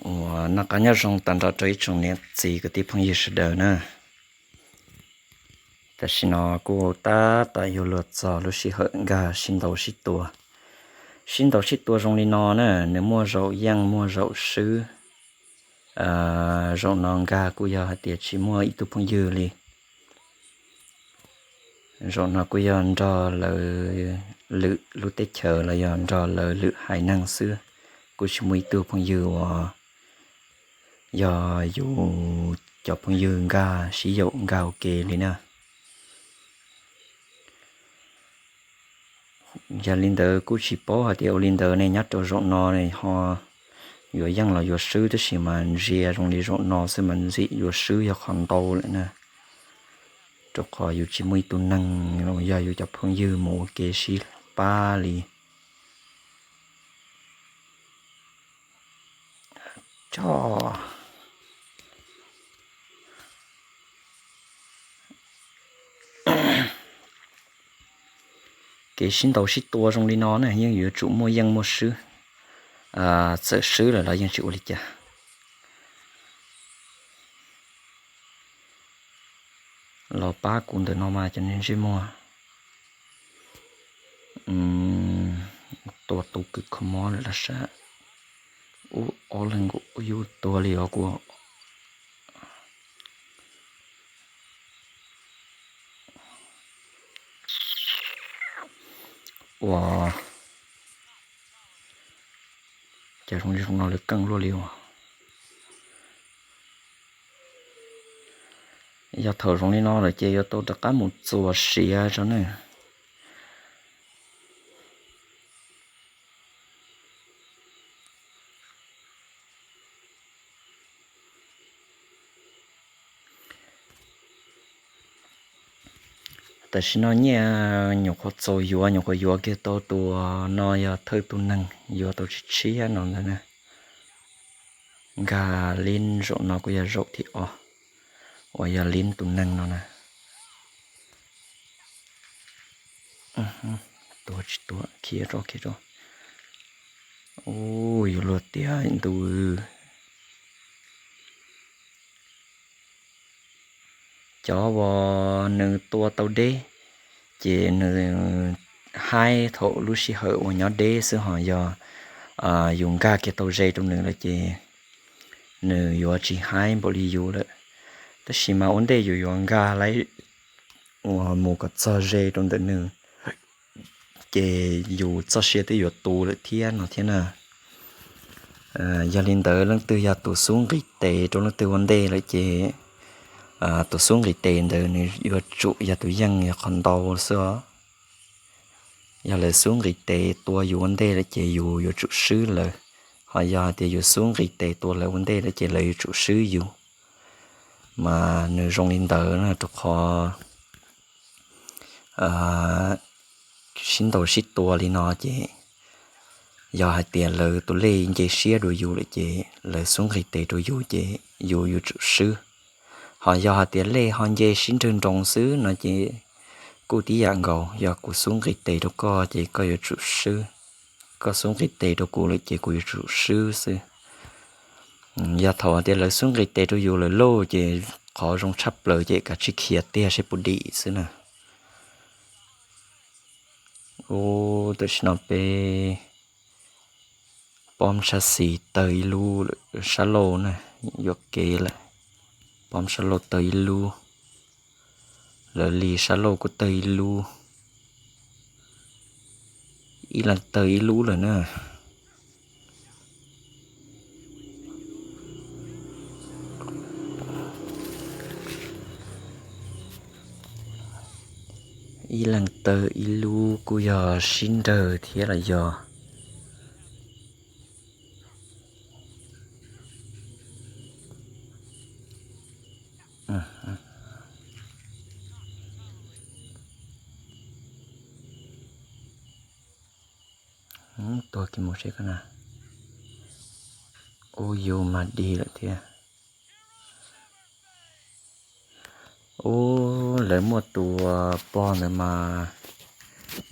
Uas noj qab nyob zoo tag nrho rau ib tsoom niam txiv kwv tij phooj ywg sawv daws na. Tam sim no kuj tab tom yuav luag txog lub sij hawm nkag sib ntaus sib tua. Sib ntaus sib tua zoo li no na, nws muaj zaum yeej muaj zaum swb. Zaum no nkag kuj yog hais tias tsis muaj ib tug phooj ywg li. Zaum no kuj yog nrog lawv lwm lub teb chaws los yog nrog lawv lwm haiv neeg xwb, kuj tsis muaj ib tug phooj ywg uas yog yus cov phooj ywg nkag sib yaum nkag ua ke li na. Yog li ntawd kuj tsis paub hais tias ua li ntawd ne nyob rau zaum no ne ho yuav yeej los yuav swb, tab sis mas ntsia zoo li zaum no xwb mas ntxim yuav swb yog qhov ntau lawm na. Rau qhov yus tsis muaj ib tug neeg los yog yus cov phooj ywg mus ua ke sib pab li. Kev sib ntaus sib tua zoo li no na yeej yuav tsum muaj yeej muaj swb. Txawm swb lawm los yeej tsis ua li cas. Los pab kuv ntawm no mas cov ntsej muag. Tua tu kws kho mob lawm los sav. Ub, ob leeg nkaus yus tua li os kuv. Ua cas zoo li zoo no lawv keej luaj li os. Yog thaum zoo li no lawm ces yuav tau rov qab mus txuas siav tso ne. Tam sim no nyiaj nyuam qhuav txaus yuav, nyuam qhuav yuav kiag tau tus no yog thawj tus neeg yuav tau tshiab tshiab no ntag na. Nkag lib zaum no kuj yog zaum thib ob uas yog lib tus neeg no na. Tua tsis tua, khiav rau khiav rau. Ub, yuav luag tiag ntu. Cov uas nws tua tau deb, ces nws haib thaum lub sij hawm uas nyob deb xwb, ho yog yus nkag kiag tau ze rau nws lawm ces nws yuav tsis haib npaum li yus lawm. Tab sis mas ua ntej yus yuav nkag lawm uas mus kom txog ze rau ntawm nws, ces yus txoj sia twb yuav tu lawm thiab no thiab na. Yog li ntawd leej twg yog tus xub nqis tes rau leej twg ua ntej lawm ces tus xub nqis tes ntawd nws yuav tsum yog tus yeej yog qhov ntau xwb os. Yog lawv xub nqis tes tua yus ua ntej lawm ces yus yuav tsum swb lawv, ho yog hais tias yus xub nqis tes tua lawv ua ntej lawm ces lawv yuav tsum swb yus. Mas nws zoo li ntawd na rau qhov sib ntaus sib tua li no ces yog hais tias lawv tus lej nce siab dua yus lawm ces lawv xub nqis tes rau yus ces yus yuav tsum swb. Ho yog hais tias lej ho nce sib nrawg nroos xwb no ces kuj tib yam nkaus, yog kuv xub nqis tes rau koj ces koj yuav tsum swb, koj xub nqis tes rau kuv lawm ces kuv yuav tsum swb xwb. Yog thaum hais tias lawv xub nqis tes rau yus lawm lauj ces qhov zoo tshaj plaws ces kav tsij khiav tiag seb puas dim xwb na. Ub, tam sim no peb pob ntshav xis tawg ib lub lawm, sab laug na, yuam kev lawm. Pob ntshav laug tawg ib lub, lawv li sab laug kuj tawg ib lub, ib leeg tawg ib lub lawm na. Ib leeg tawg ib lub kuj yog sib nrawg thiab los yog. Tuag kiag mus seb koj na. Ub, yus mas dig lawm thiab. Ub, lawv muaj tus pog ntawd mas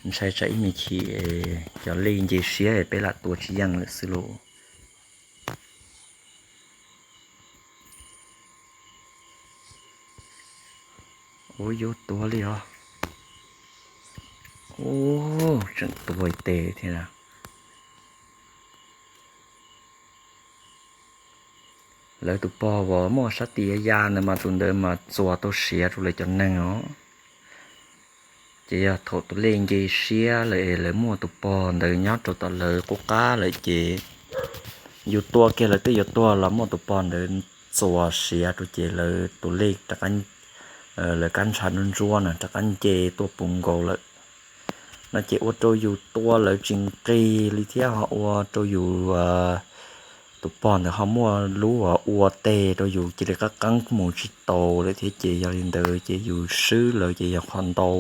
ntshai tsam ib me chim cov lej nce siab peb lam tua tsis yeej lawm xwb lauj. Ua yuav tuag li os. Ub, tseem tuag tes thiab. Lawv tus pog uas muaj sab tis ya ya ntawd mas tus ntawd mas txuas tau siav rau lawv cov neeg os. Ces yog thaum tus lej nce siab lawm es lawv muaj tus pog ntawd nyob rau tom lawv qub qab lawm ces yus tua kiag lawv twb yuav tuag los muaj tus pog ntawd txuas siav rau ces lawv tus lej rov qab, lawv kab ntsha ntsuab ntsuab na rov qab nce tuaj puv nkaus lawm no ces ua rau yus tua lawv tsis nqis li thiab ho ua rau yus tus pog ntawd ho muaj lub ua teg rau yus cia li qab qeeb mus tsis taus lawm thiab ces yog li ntawd ces yus swb lawv ces yog qhov ntau.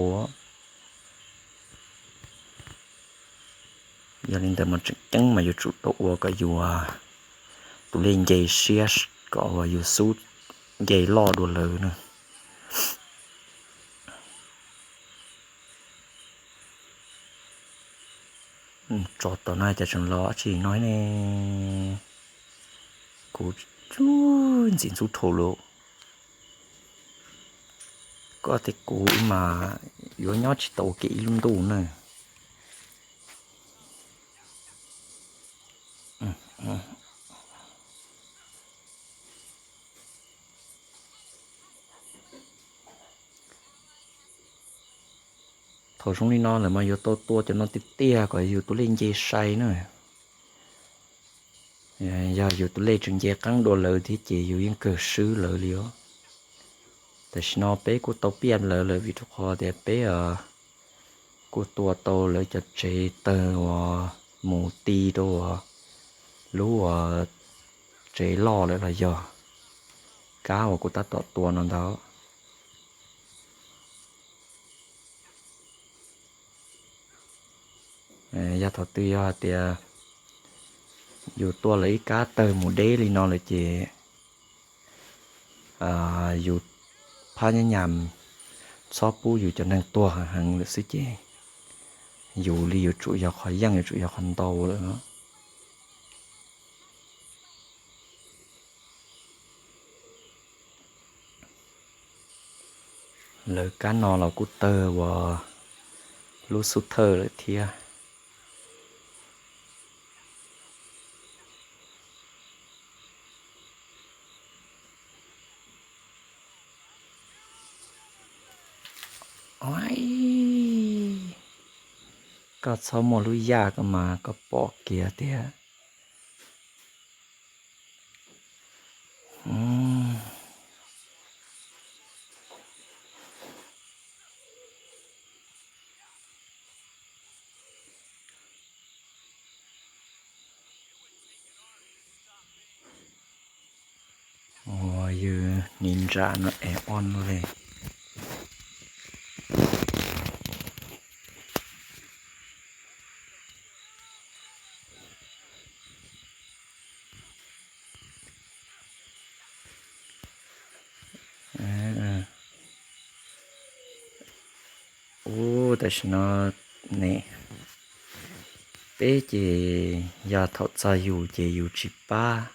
Yog li ntawd mas tseem ceeb mas yuav tsum tau ua kom yus tus lej nce siab kom uas yus xub nce loj dua lawv na. Tso tom no cas tseem los tsis no ne. Kuv ntxim ntxub dhau lawm. Koj thiab kuv mas yuav nyob tsis tau ua ke ib lub ntuj na. Thaum zoo li no lawm mas yuav tau tua cov no tiag tiag kom yus tus lej nce sai na. Yog yus tus lej tseem nce qeeb dua lawv thiab ces yus yeej kawg swb lawv li os. Tam sim no peb kuj tau piaj lawv lawm vim rau qhov tias peb kuj tua tau lawv cov tsev tawg uas mus ti rau uas lub uas tsev loj lawm los yog kab uas kuv tab tom tua no ntag. Yog thaum twg yog hais tias yus tua lawv ib kab tawg mus deb li no lawm ces yus phab nyab nyam txhob pub yus cov neeg tuag heev heev lawm xwb ces yus li yuav tsum yog qhov yeej yuav tsum yog qhov ntau lawm. Lawv kab no los kuj tawg uas lub xub thawj lawm thiab. Koj txhob muaj lub yaj koj mas koj pom kiag tiag. Ua yus ni ntsam no es ob no li. Ub, tam sim no ne, peb ces yog thaum txog yus ces yus tsis pab,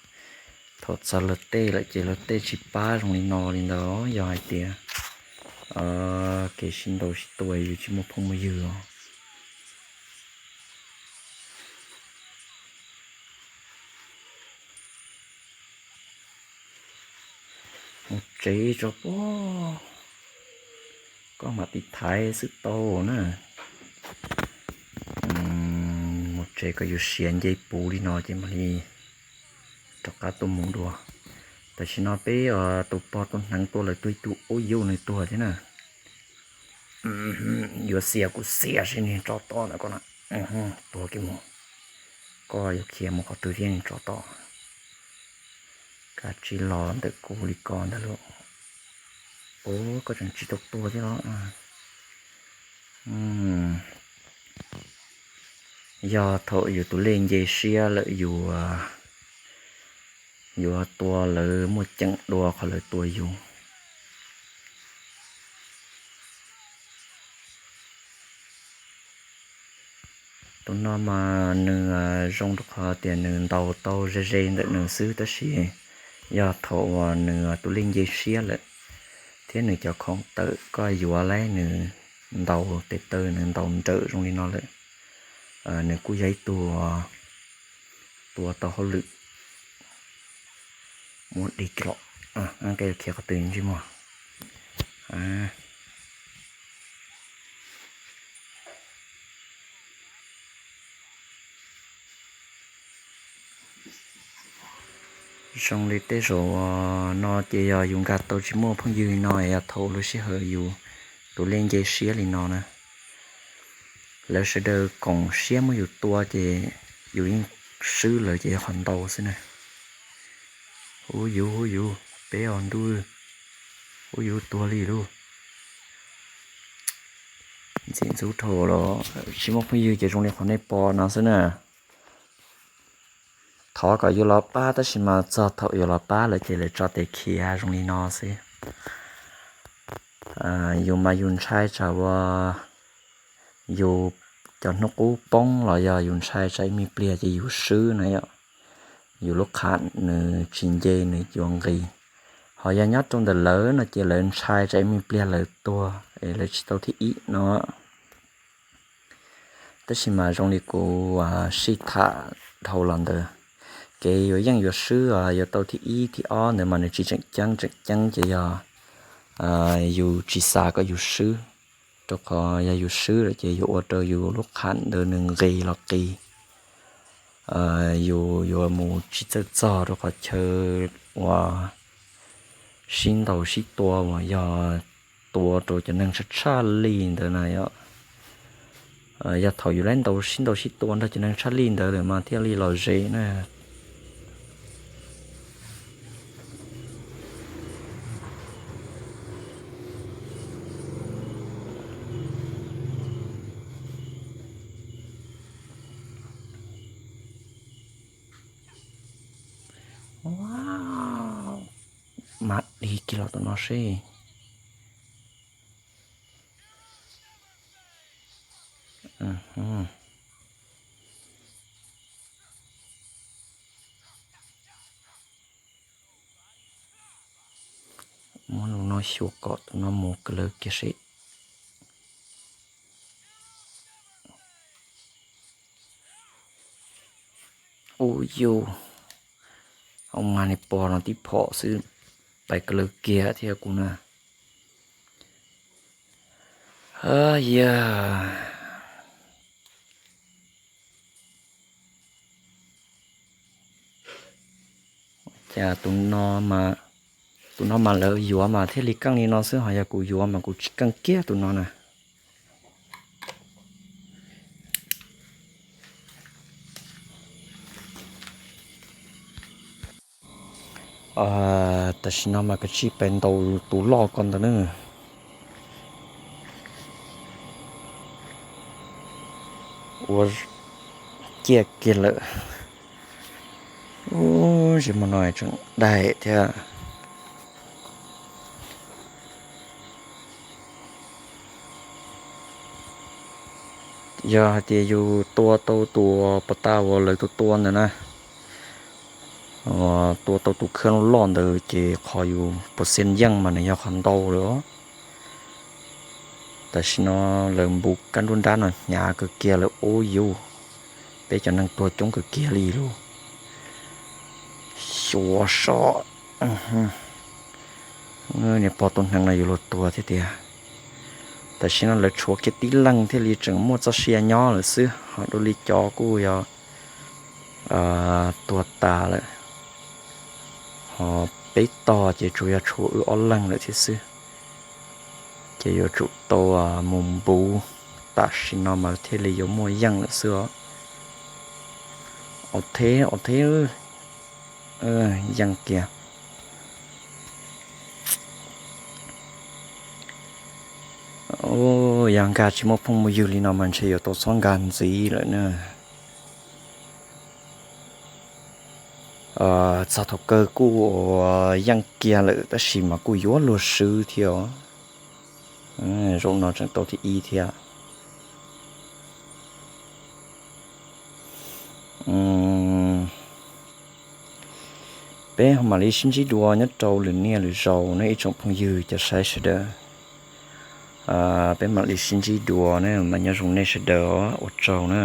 thaum txog luag tej lawm ces luag tej tsis pab zoo li no li ntawd. Yog hais tias kev sib ntaus sib tua yus tsis muaj phooj muaj ywg os. Mus tsev tso pob, koj mam tiv thaiv xwb tau na. Mus tsev kom yus siav nce puv li no ces mam li rov qab tuaj mus dua. Tam sim no peb tus pog tus hneev tua lawv tus ib tug ub yus nws tuag thiab na. Yuav xiam kuv xiam seb niag tsov tom ntawd ko na. Tuag kiag mus. Koj yuav khiav mus qhov twg thiab niag tsov tom? Kav tsij los ntawm kuv li ko ntag lauj. Ub, koj tseem tsis tau tuag thiab los? Yog thaum yus tus lej nce siab lawm yus yuav tua lawv muaj ceem dua qhov lawv tua yus. Tus no mas nws zoo rau qhov tias nws ntaus tau ze ze ntawm nws xwb tab sis yog thaum uas nws tus lej nce siab lawm, thiab nws cov khoom tawm koj yuav lawm nws ntaus tes taw nws ntaus nrawm zoo li no lawm, nws kuj yog ib tug tua tau hauj lwm. Muab dig los, khiav qhov twg ntsej muag. Zoo li tej zaum no ces yog yus nkag tau tsis muaj phooj ywg li no es yog thaum lub sij hawm yus tus lej nce siab li no na, lawv sawv daws koom siab muab yus tua ces yus yeej swb lawv ces yog qhov ntau xwb na. Ub yus, ub yus, peb os ntuj, ub yus tuag li lauj. Ntxim ntxub dhau los tsis muaj phooj ywg ces zoo li qhov nej pom no xwb na. Thov kom yus los pab tab sis mas txog thaum yus los pab lawm ces lawv tso tes khiav zoo li no xwb. Yus mas yus ntshai tsam uas yus cov hnub qub poob los yog yus ntshai tsam ib me pliag ces yus swb na yom. Yus lub qham nws tsis nce nws yuav nqis. Ho yog nyob rau ntawm lawv no ces lawv ntshai tsam ib me pliag lawv tuag es lawv tsis tau thib ib no. Tab sis mas zoo li kuv sij tham dhau los ntawd, kev yuav yeej yuav swb yuav tau thib ib thib ob ntawd mas nws tsis tseem ceeb, tseem ceeb ces yog yus tsis xav kom yus swb, rau qhov yog yus swb lawm ces yuav ua rau yus lub qham ntawd nws nqis los qis, yus yuav mus tsis txawj txog rau qhov chaw uas sib ntaus sib tua uas yog tua rau cov neeg tshaj tshaj li ntawd na yom. Yog thaum yus lab ntaus sib ntaus sib tua nrog cov neeg tshaj li ntawd lawm mas thiaj li lom zem na. Mas dig kiag los tom no seb. Muab lub no xyuas kom tus no mus kawg lawv kiag seb. Ub yus, hauv mas ni pog no tib phom xwb, pais kawg lawv kiag thiab kuv na. Yog cas tus no mas lawv yuav mas thiaj li keej li no xwb, ho yog kuv yuav mas kuv tsis keej kiag tus no na. Tam sim no mas kav tsij pais ntaus tus loj ko ntawd na. Ua ciaj kiag lawm. Ub, tsis muaj no tseem daim thiab. Yog hais tias yus tua tau tus pos tas uas lawv tua tua ntawd na, tua tau tus khab loj ntawd ces qhov yus percent yeej mas nws yog qhov ntau lawm. Tam sim no lawv npuv kab nruab nrab no hnyav kawg kiag lawm ub yus. Peb cov neeg tuag coob kawg kiag li lauj. Xyuas soj, niag pog tus hneev no yuav luag tuag thiab tiag. Tam sim no lawv tshuav kiag tib leeg thiaj li tseem muaj txoj sia nyob lawm xwb, ho dua li cov kuj yog tuag tas lawm. Ho peb tog ces tsuas yog tshuav wb ob leeg lawm thiab xwb. Ces yuav tsum tau mus npuv, tam sim no mas thiaj li yuav muaj yeej lawm xwb os. Au theb, au theb, yeej kiag. Yog nkag tsis muaj phooj muaj ywg li no mas ntshe yuav tau txhob nkag ntxiv lawm na. Txog thaum kawg kuj yeej kiag lawm tab sis mas kuj yuav luag swb thiab os. Zaum no tseem tau thib ib thiab. Peb ho mam li sib ntsib dua nyob rau lwm niaj lwm zaus na ib tsoom phooj ywg cov saib sawv daws. Peb mam li sib ntsib dua na, mas nyob zoo nej sawv daws os, ua tsaug na.